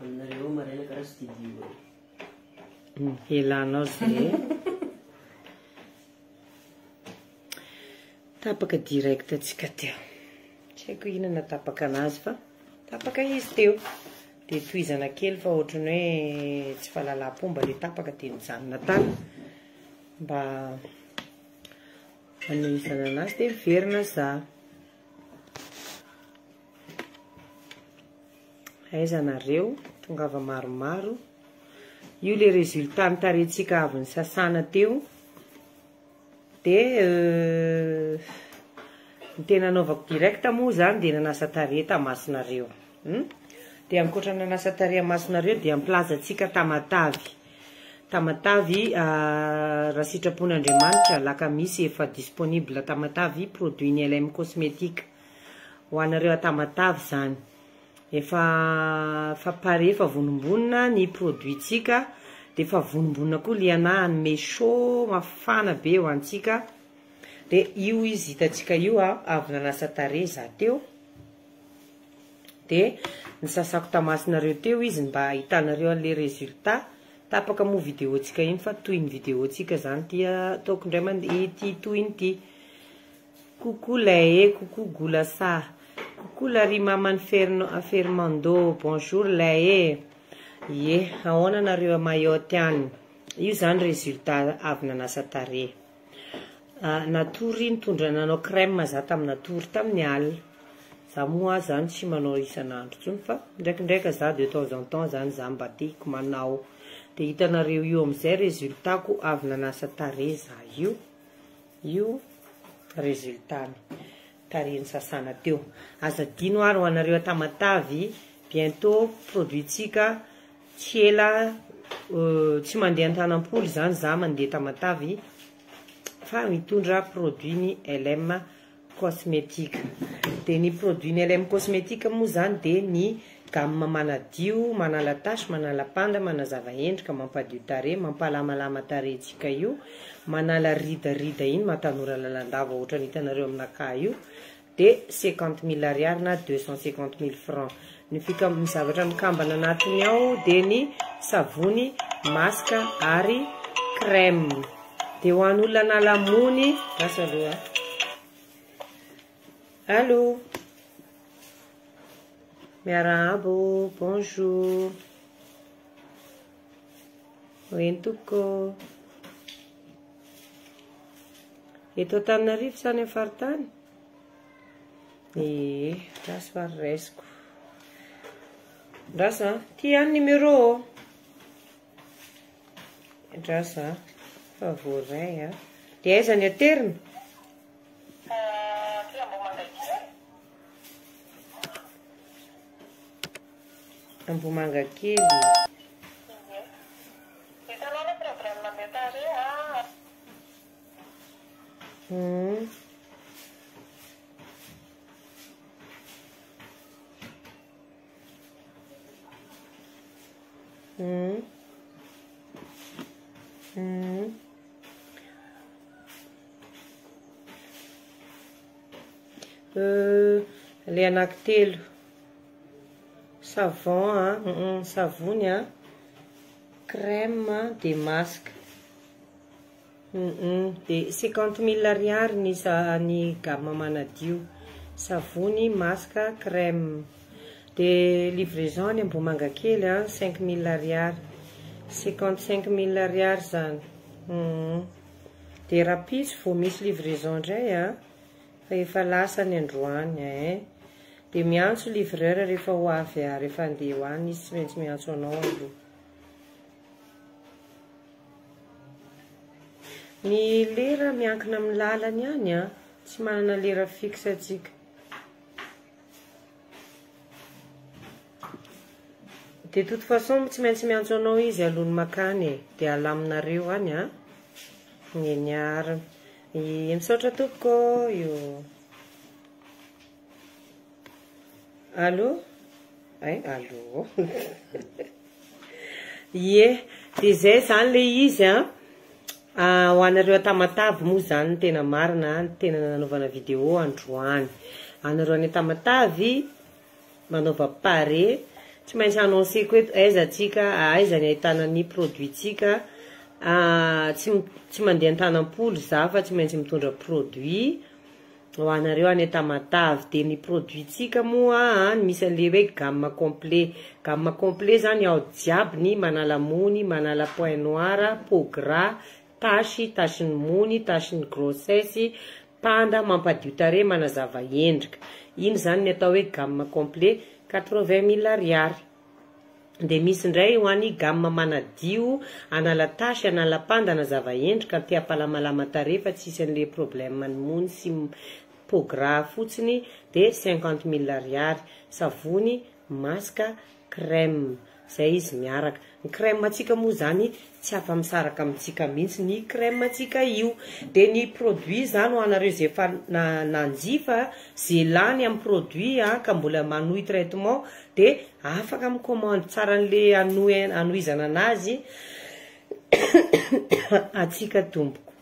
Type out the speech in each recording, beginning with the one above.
Aminareo ao maraina karaha studio e. Elanao zay. Tapaka direct antsika teo. Tsy haiko inona natapaka anazy fa tapaka izy teo. Dia tohizana kely fa ohatran'ny hoe tsy fahalalam-pomba ilay tapaka dia nijanona tany. Mba hanohizana anazy dia miverina za. Aiza nareo? Tongava maromaro. Io le résultat ny tarehintsika avy nisasana teo. Dia ny tena anaovako direct moa zany dia nanasa tarehy tamasonareo. Dia ankoatra ny nanasa tarehy amasonareo dia ampilaza antsika Tamatavy. Tamatavy raha sitrapon'Andriamanitra alakamisy efa disponible Tamatavy produit ny LM Cosmétique. Ho anareo a Tamatave zany. Efa fa pare efa vonombonona ny produit tsika de efa vonombonona koa liana hanome chaud mafana be ho antsika de io izy hitantsika io a avy nanasa tarehy za teo de nisasako tamasinareo teo izy mba ahitanareo an'le résultat tapaka moa vidéo tsika iny fa tohin'ny vidéo tsika zany ty ataoko indray mandeha ity tohiny ity. Coucou lay e, coucou Goulassa, coucou la ry maman'i Fermando, bonjour lay e, ie, ahoana nareo a Mayotte any, io zany résultat avy nanasa tarehy, natory nitondra nanao crème za tamin'ny natory tamin'ny alina, za moa zany tsy manao isan'andro tsony fa ndraikindraika za de temps en temps zany za mba tiako manao, de hitanareo io amizay résultat-ko avy nanasa tarehy za io. Io résultat ny tarehy nisasana teo. Aza adino ary ho anareo a Tamatave, bientôt produit tsika tsy ela tsy mandeha Antanampoly izany za mandeha Tamatave fa mitondra produit ny LM Cosmétique. Dia ny produit ny LM Cosmétique moa izany dia ny gamme manadio, manala tache, manala panda, manazava endrika, mampadio tarehy, mampalamalama tarehintsika io, manala ridarida iny mahatanora lalandava ohatran'ny hitanareo aminakahy io, dia 50 000 ariary na 250 000 francs. Ny fika- ny zavatra mikambana anatiny ao dia ny savony, masque ary crème. Dia ho an'olona hanala mony, lasa aloha. Allô. Miarahaba ô, bonjour. Eny tompoko. Eto Antananarivo sa any amin'ny faritany? Ee, andraso fa raisiko. Andraso a, ty ihany numéro ô. Andraso a, fa voaray a. Dia aiza ny aterina? Aty Ambohimangakely. Ambohimangakely. Ie. Hitanao ilay problème mandeha tarehy a. Hum. Hum. Hum. Euh, le anankitelo. Savon a, hum, savony a, crème dia masque. Hum, dia 50 000 ariary ny sa ny gamme manadio. Savony, masque, crème. Dia livraison any Ambohimangakely a, 5 000 ariary. 55 000 ariary zany. Hum. Dia rahampitso vao misy livraison indray a, fa efa lasa ny androany e. Dia miantso livreur rehefa ho avy a, rehefa handeha ho any izy tsy maintsy miantso anao aloha. Ny lera miankina amin'ny lalany ihany a, tsy manana lera fixe atsika. De toute façon tsy maintsy miantso anao izy alohan'ny makany e, dia alaminareo any a. Eny ary. Misaotra tompoko io. Allô? Ay, allô. Ie, dia zay zany le izy a. Ho anareo a Tamatave moa zany ny tena marina, ny tena nanaovana vidéo androany. Anareo any Tamatave manaova pare. Tsy maintsy annonceko eto aiza tsika, aiza ny ahitana ny produit-tsika. Tsy tsy mandeha an-tanam-polo za fa tsy maintsy mitondra produit ho anareo any Tamatave. De ny produit-tsika moa misy an'le hoe gamme complet. Gamme complet zany ao jiaby ny manala mony, manala point noir, peau gras, tache, tache-ny mony, tache-ny grossesse, panda, mampadio tarehy, manazava endrika. Iny zany ny atao hoe gamme complet 80 000 ariary. De misy indray ho an'ny gamme manadio, anala tache, anala panda, anazava endrika, te hampalamalama tarehy fa tsisy an'le problème ny mony sy peau gras fotsiny, de 50 000 ariary. Savony, masque, crème. Zay izy miaraka. Ny crème atsika moa zany tsy afa-misaraka amintsika mihitsy ny crème atsika io. De ny produit zany ho anareo zay efa nanjifa, zay lany amin'ny produit ka mbola manohy traitement, de afaka micommande tsara an'le anohy anohizana anazy atsika tompoko.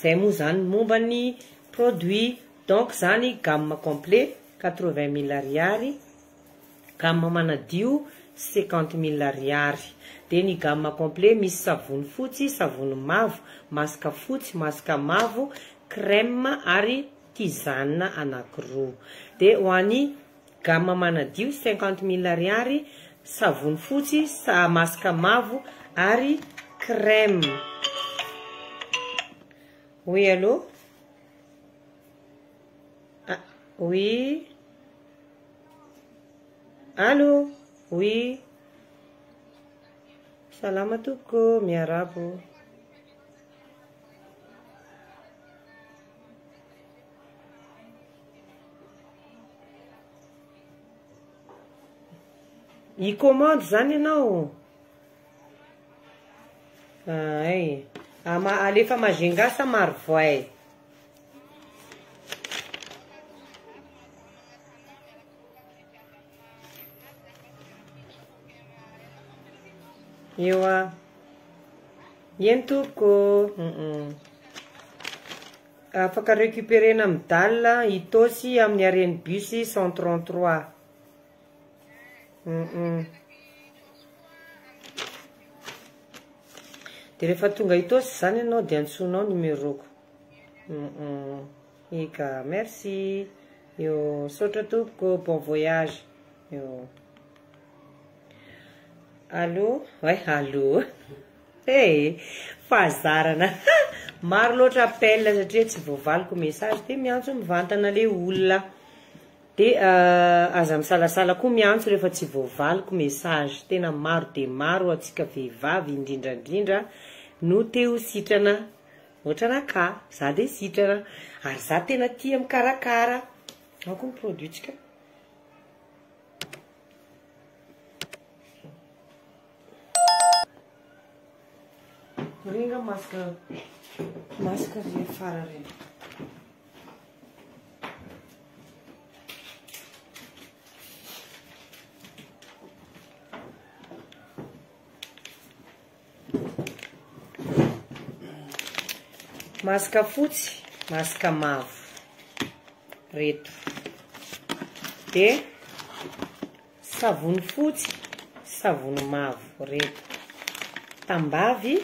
Zay moa zany momba ny produit. Donc zany gamme complet 80 000 ariary, gamme manadio 50 000 ariary. De ny gamme complet misy savony fotsy, savony mavo, masque fotsy, masque mavo, crème ary tisane anankiroa. De ho an'ny gamme manadio 50 000 ariary, savony fotsy, masque mavo ary crème. Oui, allô? Ah, oui. Allô? Oui. Salama tompoko, miarabo. I commande zany ianao? Ay. Ama alefa Majunga sa Marovoay? Eo a. Eny tompoko. Afaka récupérena amin'ny dalle Itaosy amin'ny arrêt bus 133. De rehefa tonga Itaosy zany ianao de antsoinao numéro-ko. Eka, merci. Eo, saotra tompoko, bon voyage. Eo. Allô? Ouais, allô. Hey, fahazarana. Maro loatra appel satria tsy voavaliko message de miantso mivantana le olona. De aza misalasala koa miantso rehefa tsy voavaliko message. Tena maro de maro atsika vehivavy indrindrandrindra no te ho sitrana. Ohatra anakahy, za de sitrana. Ary za tena tia mikarakara. Ao koa ny produit-tsika. Ringa masque masque ry fara reny. Masque fotsy, masque mavo. Reto. De savony fotsy, savony mavo reto. Tambavy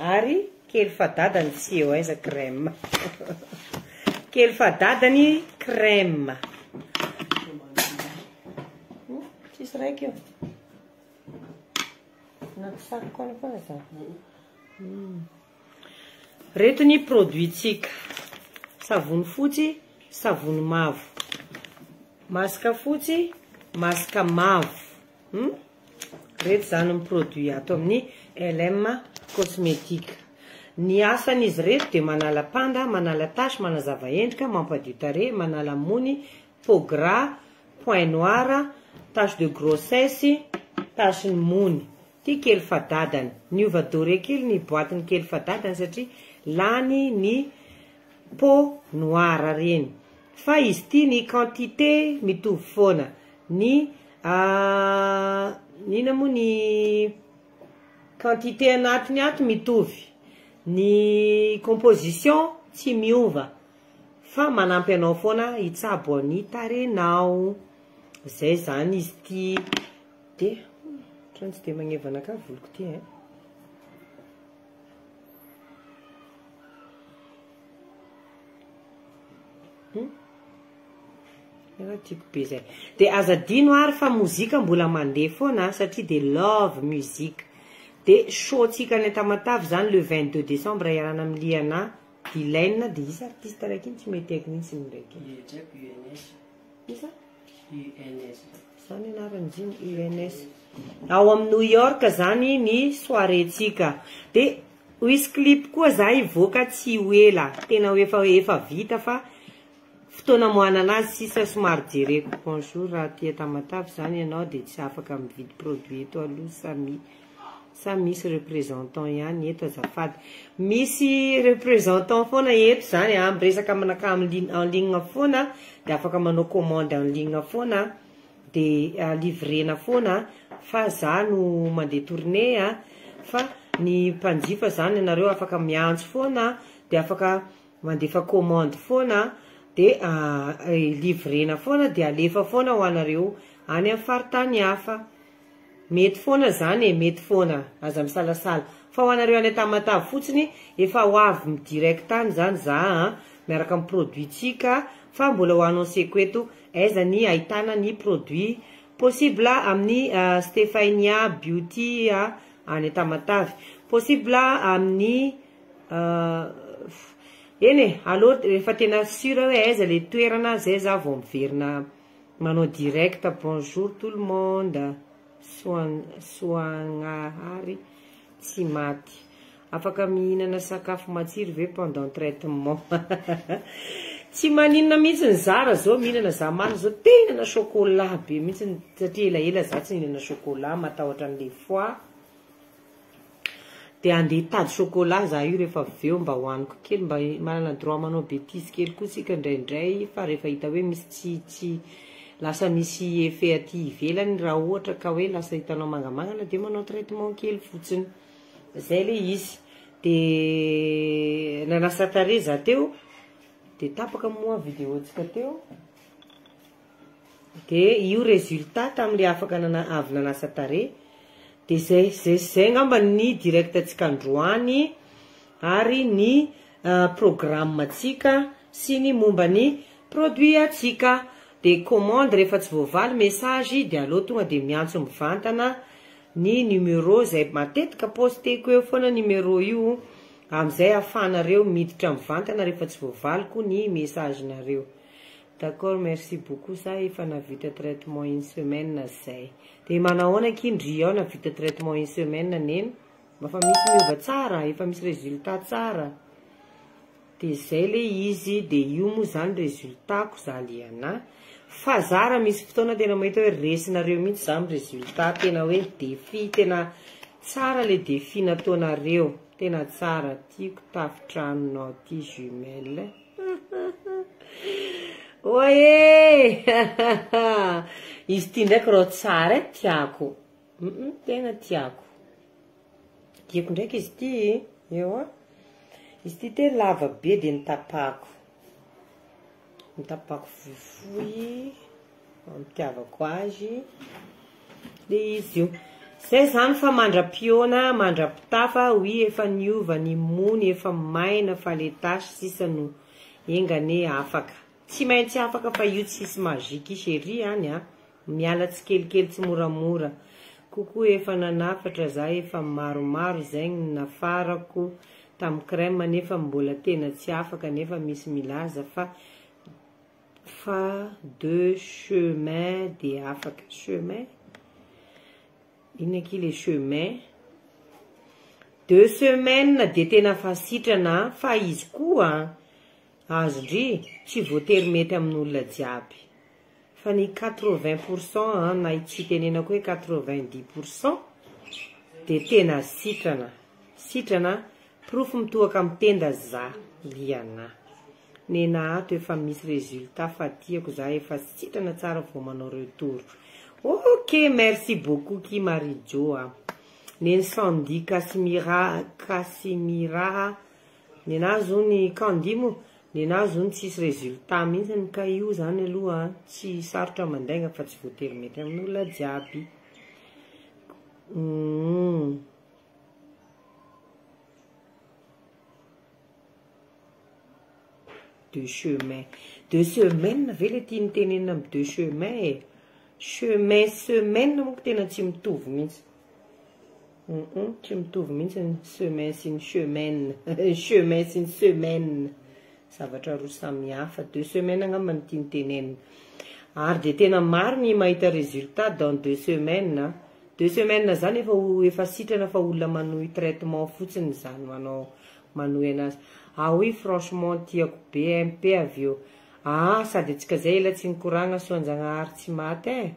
ary kely fadadany tsy eo aiza crème. Kely fadadany crème. Tsisy raiky io. Anaty sakiko any foana za. Reto ny produit-tsika. Savony fotsy, savony mavo. Masque fotsy, masque mavo. Reto zany ny produit ato amin'ny LM Cosmétique. Ny asan'izy reto de manala panda, manala tache, manazava endrika, mampadio tarehy, manala mony, peau gras, point noir, tache de grossesse, tache ny mony. Ty kely fadadany. Niova doré kely ny boîte-ny kely fadadany satria lany ny peau noire reny. Fa izy ty ny quantité mitovy foana. Ny ina moa ny quantité anatiny ato mitovy. Ny composition tsy miova fa manampy anao foana hitsabo ny tarehinao. Zay zany izy ty de ohatrany tsy de magneva anakahy voloko ty hein. Tena tiako be zay. De aza adino ary fa mozika mbola mandeha foana satria de love music. De show tsika any Tamatave zany le 22 décembre iarahana amin'i Liana, Dylan, de iza artiste raiky iny tsy mety haiko mihitsy ny raiky iny. Ie, tsy haiko UNS. Iza? UNS. Zany anarany izy iny UNS. Ao amin'ny New York zany ny soirée-tsika. De ho hisy clip koa za hivoaka tsy ho ela. Tena ho efa efa vita fa fotoana amoahana anazy sisa somary jereko. Bonjour, raha aty Tamatave zany ianao de tsy afaka mividy produit eto aloha sa misy représentant ihany eto azafady. Misy représentant foana eto zany a, miresaka aminakahy en ligne foana, de afaka manao commande en ligne foana, de livrena foana, fa za no mandeha tournée a, fa ny mpanjifa zany ianareo afaka miantso foana, de afaka mandefa commande foana, de livrena foana, de alefa foana ho anareo any amin'ny faritany hafa. Mety foana zany e, mety foana, aza misalasala. Fa ho anareo any Tamatave fotsiny, efa ho avy midirect any zany za a, miaraka amin'ny produit-tsika, fa mbola ho annonceko eto aiza ny ahitana ny produit possible amin'ny Stephania Beauty any Tamatave. Possible amin'ny eny e, allo rehefa tena sûr hoe aiza le toerana zay za vao miverina manao direct. Bonjour tout le monde. Soagnahary tsy maty. Afaka mihinana sakafo matsiro ve pendant traitement? Tsy maninona mihitsy ny zara zao mihinana za marina zao te hihinana chocolat be mihitsy satria elaela za tsy nihinana chocolat, matahotra an'le foie. De andeha hitady chocolat za io rehefa avy eo mba hohaniko kely, mba manana droit manao bêtise kely koa tsika indraindray, fa rehefa hita hoe misy tsy lasa misy effet aty ivelany raha ohatra ka hoe lasa hitanao mangamangana de manao traitement kely fotsiny. Zay le izy. De nanasa tarehy za teo, de tapaka moa vidéo tsika teo. De io résultat tamin'le afaka avy nanasa tarehy. De zay angamba ny direct tsika androany ary ny programme tsika sy ny momba ny produit atsika. De commande rehefa tsy voavaly message de aleo tonga de miantso mivantana ny numéro zay matetika posteko eo foana numéro io, amizay ahafahanareo miditra mivantana rehefa tsy voavaliko ny message nareo. D'accord, merci beaucoup. Za efa navita traitement une semaine zay. De manahoana kindry ao navita traitement une semaine neny? Mba fa misy miova tsara, efa misy résultat tsara. De zay le izy, de io moa zany résultat-ko za liana. Fa za raha misy fotoana tena mahita hoe resinareo mihitsy za amin'ny résultat, tena hoe défi, tena tsara le défi nataonareo, tena tsara. Tiako tafitranonao ty jumelle. Oye! Izy ty ndraiky rô tsara e, tiako. Tena tiako. Tiako ndraiky izy ty, eo a. Izy ty te lava be de nitapako. Nitapako fohifohy, ampitiavako azy. Le izy io. Zay zany fa mandra-piona, mandra-pitafa, oui, efa niova ny mony, efa maina fa le tasy sisa no engane afaka. Tsy maintsy afaka fa io tsisy magique chérie any a. Miala tsikelikely tsy moramora. Kokoa efa nanafatra za efa maromaro zay ny nafarako tamin'ny crème nefa mbola tena tsy afaka, nefa misy milaza fa deux chemin de afaka. Chemin? Inona aky le chemin? 2 semaines de tena fa sitrana, fa izy koa azondry tsy voatery mety amin'olona jiaby. Fa ny 80%, hein, na tsy tenenako hoe 90% de tena sitrana. Sitrana, porofo mitohaka amin'ny tenda za liana. Nena ato efa misy résultat fa tiako za efa sitrana tsara vao manao retour. Ok, merci beaucoup ki Marie-Jo a. Neny Sandy Casimira, Casimira, nenazy ny Candy moa. Nenazy hono tsisy résultat mihitsy ka io zany aloha tsy sarotra mandainga fa tsy voatery mety amin'olona jiaby. Deux chemins. Deux semaines ve le tiany tenenina amy deux chemins e? Chemin semaine monko tena tsy mitovy mihitsy. Tsy mitovy mihitsy ny semaine sy ny chemin. Chemin sy ny semaine. Zavatra roa samihafa. 2 semaines angamba no tiany tenenina. Ary de tena maro ny mahita résultat dans 2 semaines. 2 semaines zany efa efa sitrana fa olona manohy traitement fotsiny zany manao manohy anazy. Ah oui, franchement tiako be MP avy eo. Ah, sady atsika zay ela tsy nikoragna soanjagnahary tsy maty e.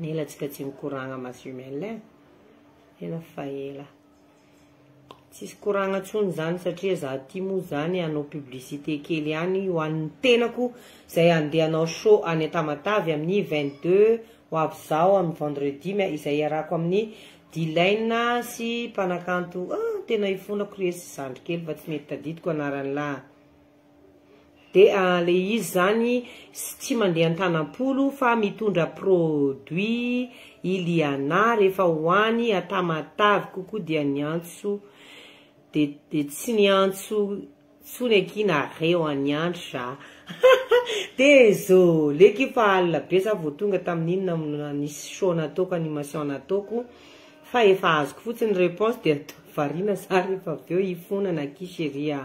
Ela atsika tsy nikoragna ma jumelle e. Ela fa ela. Tsisy koragna tsony zany satria za ty moa zany hanao publicité kely ihany ho an'ny tenako zay andeha hanao show any Tamatave amin'ny 22 ho avy zao amin'ny vendredi izay iarako amin'ny Dilaina sy mpanakanto. Ah, tena ifonako resy zandry kely fa tsy mety tadidiko anaran'ny lahy. De le izy zany tsy mandeha an-tanam-polo fa mitondra produit Iliana rehefa hoany Tamatave kokoa dia niantso de tsy niantso tsony akina reo aniandry za. Désolé ki fa alina be za vao tonga tamin'iny nisy show nataoko, animation nataoko fa efa azoko fotsiny réponse de atao variana za rehefa avy eo ifonana aky chérie.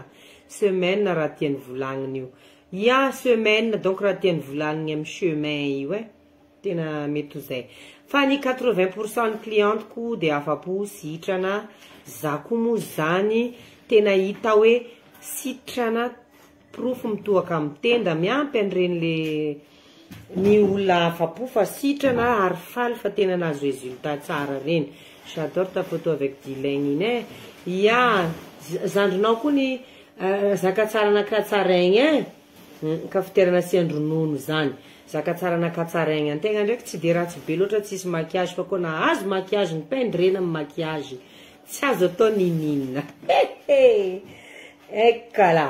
Semaine raha tiany volagniny io. Ya semaine donc raha tiany volagniny amy chemin io e. Tena mety ho zay. Fa ny 80% ny clienteko de afa-po sitrana. Za koa moa zany tena hita hoe sitrana porofo mitohaka amy tenda miampy an'ireny le ny olona afa-po fa sitrana ary faly fa tena nahazo résultat tsara reny. J'adore ta photo avec Dilaine iny e. Ya, zandrinao koa ny zaka tsara nakatsaraigny e. Kafiterana asian-dronono zany. Zaka tsara nakatsaraigny. Antegna ndraiky tsy de ratsy be loatra tsisy maquillage fa koa nahazo maquillage ny pendrena amy maquillage. Tsy azo atao nininona. Ekala.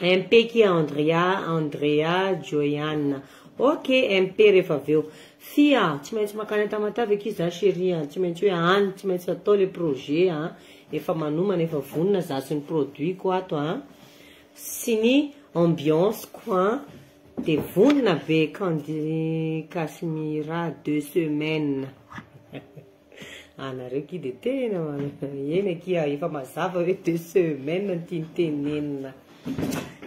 MP ki Andrea, Joyanna. Ok, MP rehefa avy eo. Fia, tsy maintsy makany Tamatave aky za chérie, tsy maintsy hoe any, tsy maintsy atao le projet a. Efa manomana, efa vonona za sy ny produit ko ato a. Sy ny ambiance ko a. De vonona be Candy Casimira 2 semaines. Anareo ki de tena eny akia efa mazava hoe 2 semaines ny tiany tenenina.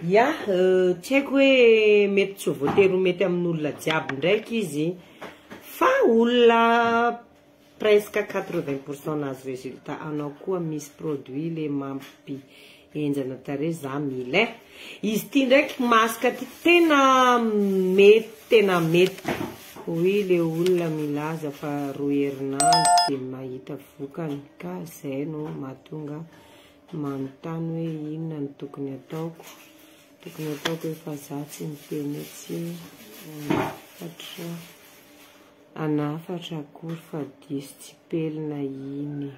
Ya, tsy haiko hoe mety tsy voatery ho mety amin'olona jiaby ndraiky izy fa olona presque 80% nahazo résultat. Anao koa misy produit le mampi enjana tarehy za mila e. Izy ty ndraiky masque ty tena mety, tena mety. Oui, le olona milaza fa 2 herinandro de mahita vokany ka zay no mahatonga manontany hoe inona no tokony ataoko. Tokony ataoko efa za tsy miteny hoe tsy anafatra akory fa diso tsy pelina iny.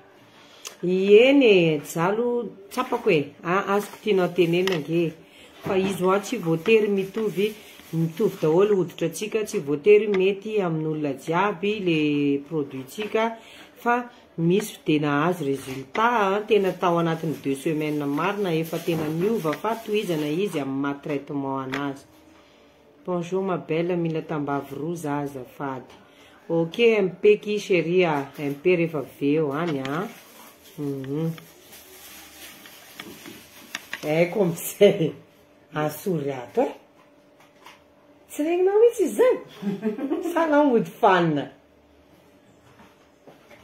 Ieny e, jalo tsapako e. Azoko tianao tenenina nge. Fa izy hoa tsy voatery mitovy daholo hoditra antsika, tsy voatery mety amin'olona jiaby le produit tsika fa misy de nahazo résultat tena tao anatin'ny 2 semaines marina efa tena niova fa tohizana izy amin'ny maha traitement anazy. Bonjour ma belle, mila tambavy roa za azafady. Ok, MP ki chérie, MP rehefa avy eo any a. Haiko amizay. Asory ato e. Tsy regninao mihitsy izy zany. Sa anao mody fanina.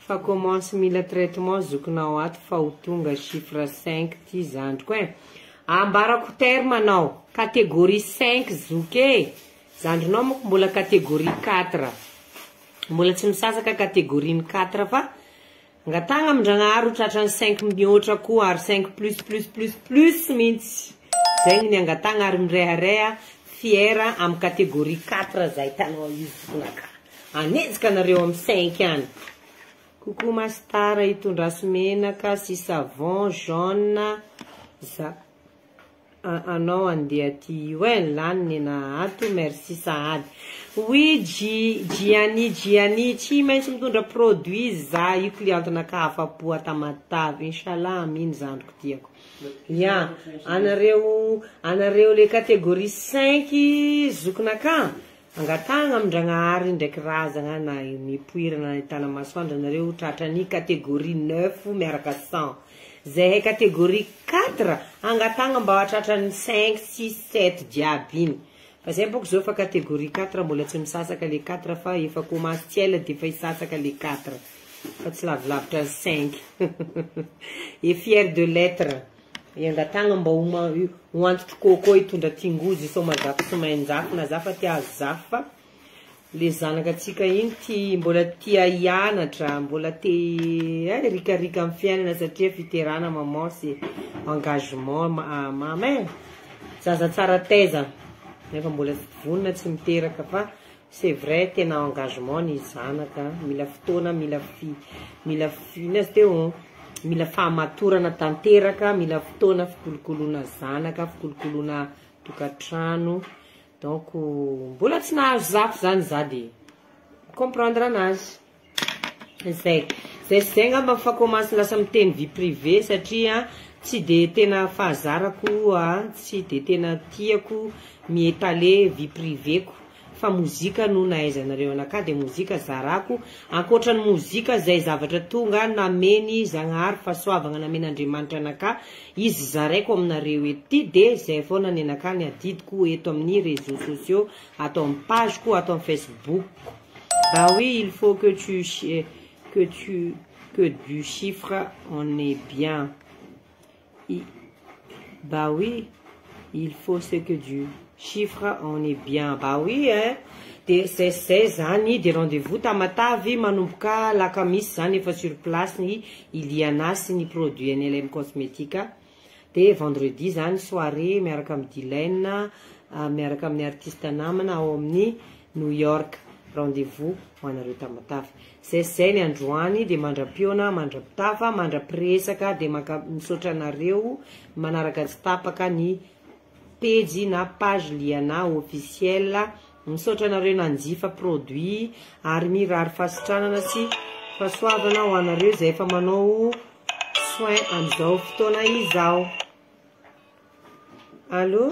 Fa commence mila traitement zokinao ato fa ho tonga chiffre 5 ty zandriko e. Ambarako terme anao, catégorie 5 zoky e. Zandrinao moko mbola catégorie 4. Mbola tsy misasaka catégorie ny 4 fa angatahana amin-dragnahary ho tratran'ny 5 mihoatra koa ary 5 plus plus plus plus mihitsy. Zay ny angatahana ary mirehareha fiera amy catégorie 4 zay hitanao io zokinaka. Anenjika anareo amy 5 any. Coucou Mastara, hitondraso menaka sy savon jaune za. anao andeha aty io ein, lany nena ato, merci sahady. Oui Gianni Gianni, tsy maintsy mitondra produit za io cliente-nakahy afa-po a Tamatave, inshallah aminy zandriko tiako. Ya, anareo anareo le catégorie 5 zokinakahy, angatahana amin-dragnahary ndraiky razagna na mipoirana ahitana masoandro anareo tratrany catégorie 9 miaraka 100. Zahay catégorie 4 angatahana mba hatratrany 5, 6, 7 jiaby iny. Fa zay bôko zao fa catégorie 4 mbola tsy misasaka le 4 fa efa commence tsy ela de efa hisasaka le 4. Fa tsy lavilavitra ny 5. Et fier de l'être. Angatahana mba ho antitry kôkô hitondra tingozy sao mazafy sy mainjafy na za fa tia azo zafy fa le zanaka atsika iny ty mbola tia hianatra, mbola te rikarika amin'ny fiainana satria fiterahana maman c'est engagement mama e. Zaza tsara taiza nefa mbola tsy vonona tsy miteraka fa c'est vrai tena engagement ny zanaka, mila fotoana, mila fi mila ino azy teo, mila fahamatorana tanteraka, mila fotoana fikolokoloana zanaka, fikolokoloana tokantrano. Donc mbola tsy nahazo zafy zany za de comprendre anazy. Zay zay sy zay angamba fa commence lasa miteny vie privée satria tsy de tena fahazarako, tsy de tena tiako miétaler vie privée-ko fa mozika no nahaizanareo anakahy de mozika zarako. Ankoatra ny mozika zay zavatra tonga nameny Zagnahary fahasoavana namen'Andriamanitra anakahy izy zaraiko aminareo ety de zay foana ny anakahy ny adidiko eto amin'ny réseaux sociaux, ato amin'ny page-ko, ato amin'ny Facebook. Bah oui, il faut que du chiffre on est bien. Bah oui, il faut ce que du chiffre on est bien. Bah oui hein. De zay zay zany de rendez-vous Tamatavy manomboka lakamisy zany efa sur place ny Iliana sy ny produit NLM Cosmétique. De vendredi zany soirée miaraka amin'ny Dylan, miaraka amin'ny artiste namana ao amin'ny New York. Rendez-vous ho anareo Tamatavy. Zay zay ny androany de mandra-piona, mandra-pitafa, mandra-piresaka de maka misaotra anareo manaraka tsy tapaka ny pejy na page Liana officiel. Misaotra anareo nanjifa produit ary mirary fahasitranana sy fahasoavana ho anareo zay efa manao soin amin'izao fotoana izao. Allô?